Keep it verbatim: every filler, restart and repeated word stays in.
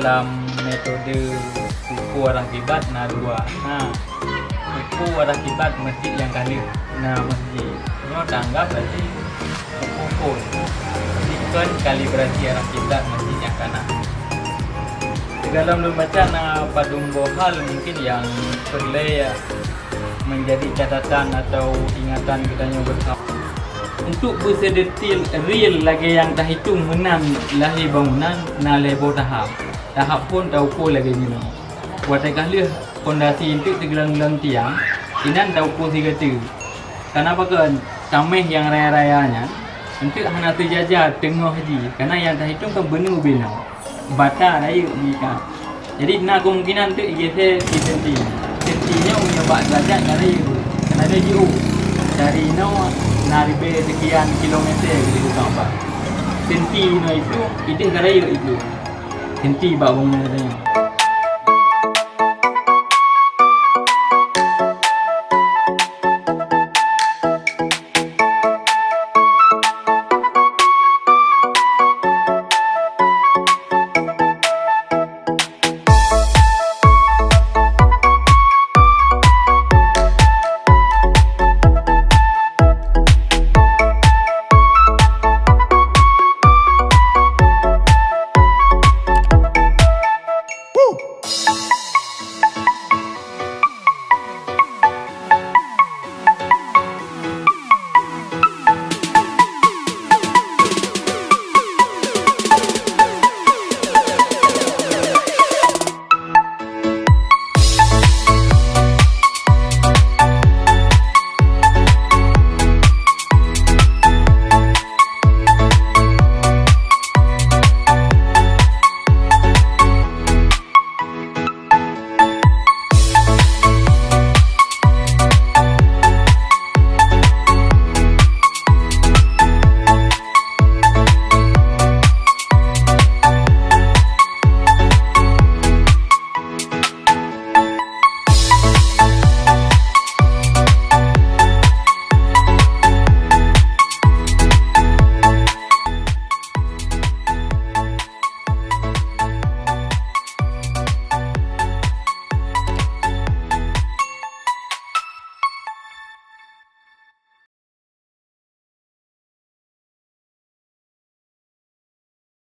Lam metode uko arah kiblat na dua. Na uko arah kiblat masjid nyang ka lheueh na masjid. Nyoe taanggap berarti uko phon. Jadi kon kalibrasi arah kiblat masjid nyang ka na. Sigohlom lôn baca na padum boh hal mungkin nyang peureulée menjadi catatan atau ingatan geutanyoe bersama. Untuk beuseudetil real lagée nyang tahitong meunan lahé bangunan na lhée boh tahap. Tahap phon tauko lagée nyoe. Watée ka lheueh pondasi eunteuk sigohlom-gohlom tiang, inan tauko sigoe teuk. Kana pakon taméh nyang raya-raya nyan, eunteuk hana seujaja teungoh jih, kana nyang tahitong kan beunoe ubé nyoe. Bata rayeuk mita. Jadi na kemungkinan teuk igeuseue di senti. Senti nyoe meunyoe bak derajat ka rayeuk. Kana lheueh jiôh dari inoe na ribée sekian kilometer di tukang bak. Senti inoe itu, ideh ka rayeuk itu. Senti bak bangunan nyoe.